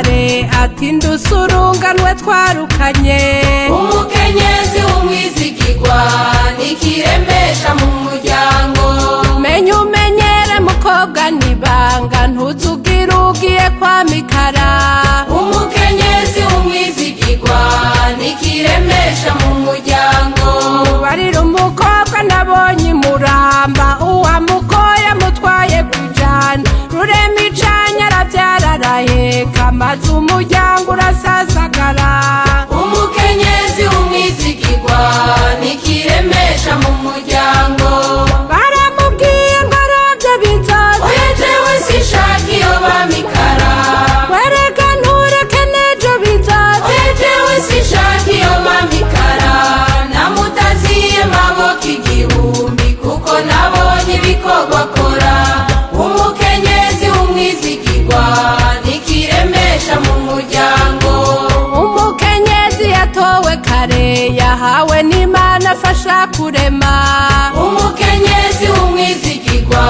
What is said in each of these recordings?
kare ati ndusurunganwe twarukanye. Umukenyezi w'umwizigirwa nikiremesha mu muryango. Menya umenyere mukobwa nibanga, ntuzugire ugiye kwa mikara. Umukenyezi w'umwizigirwa nikiremesha mu muryango. Barira umukobwa nabonye imuramba, uwamugoye amutwaye kwijana, rurema icanya aravyara araheka, maze umuryango urasasagara. Umukenyezi w'umwizigirwa nikiremesha mu muryango. Baramubwiye ngo aravye bizoza. Oya, jewe sinshaka iyo bamikara. Wereka ntureke n'ejo bizoza. Oya, jewe sinshaka iyo bamikara, namutaziye maboko igihumbi, kuko nabonye ibikorwa akora. Umukenyezi w'umwizigirwa nikiremesha mu muryango. Umukenyezi yatowe kare, yahawe n'Imana afasha kurema. Umukenyezi w'umwizigirwa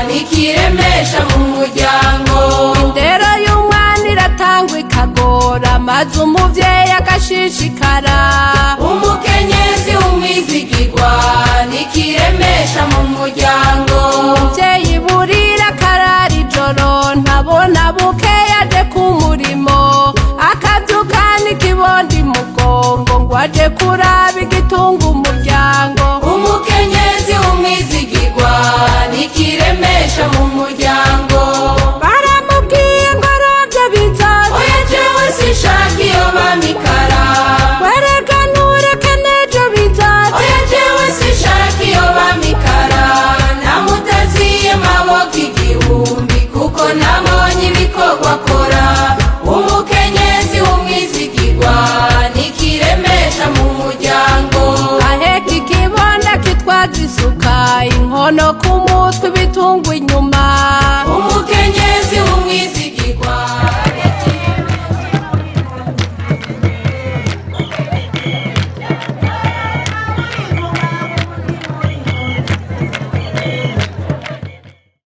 nikiremesha mu muryango. Indero y'umwana iratangwa ikagora, maze umuvyeyi agashishikara. Umukenyezi w'umwizigirwa nikiremesha mu muryango. Umuvyeyi burira akarara ijoro, ntabona buke yaje ku murimo, akavyuka n'ikibondi mugongo ngo aje kuraba igitunga umuryango. Umukenyezi w'umwizigirwa nikiremesha mu muryango. Baramubwiye ngo aravye bizoza. Oya, jewe sinshaka iyo bamikara. Wereka ntureke n'ejo bizoza. Oya, jewe sinshaka iyo bamikara, namutaziye maboko igihumbi, kuko nabonye ibikorwa akora. Umukenyezi w'umwizigirwa nikiremesha mu muryango. Aheka ikibonda kitwaza isuka, inkono ku mutwe, ibitungwa inyuma.